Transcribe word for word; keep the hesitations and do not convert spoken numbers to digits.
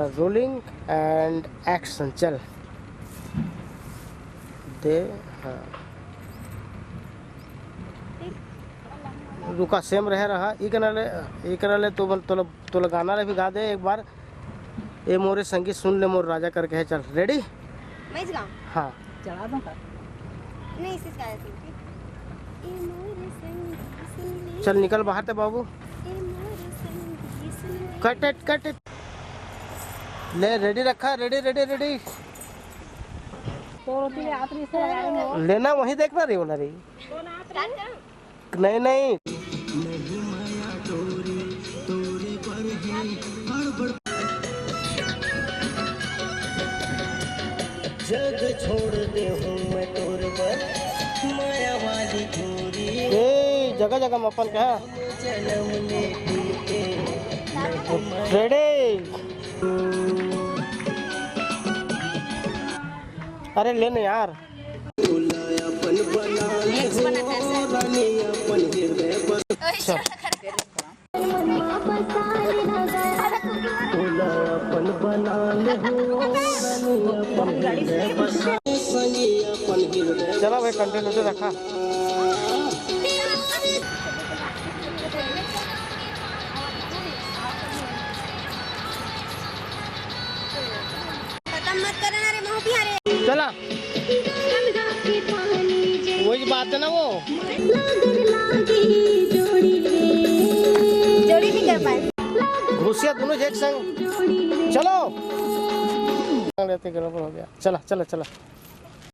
Rolling and action, चल। दे, हाँ। रुका, same रहे रहा। ई करा ले, ई करा ले, तो बन-, तोला, तोला गाना ले भी गा दे एक बार। ए मोरे संगी सुन ले मोर राजा करके है, चल, ready? मैं गाऊं? हाँ। चला दूं का? नहीं, इसी गाया सुन के। ए मोरे संगी सुन ले। चल, निकल बाहर ते बाबू। ए मोरे संगी सुन ले। Cut it, cut it। ले, ready रखा, ready, ready, ready। तो रोटी ले, आप रिश्ते लगा रहे हो। लेना वहीं देखना रही, बोला रही। नहीं, नहीं। जग छोड़ दे हूँ मैं तोर बर, माया वाली गोरी। ए, जगह जगह में अपन कहा। जन्म ले टूटे। Ready। अरे ले ना यार। चला भाई, continue तो रखा। खत्म मत करना रे, महू पिया रे। चला। वही बात है ना वो। जोड़ी नहीं कर पाए। घुसिया दोनों एक संग। चलो। लेते गड़बड़ हो गया। चला, चला, चला।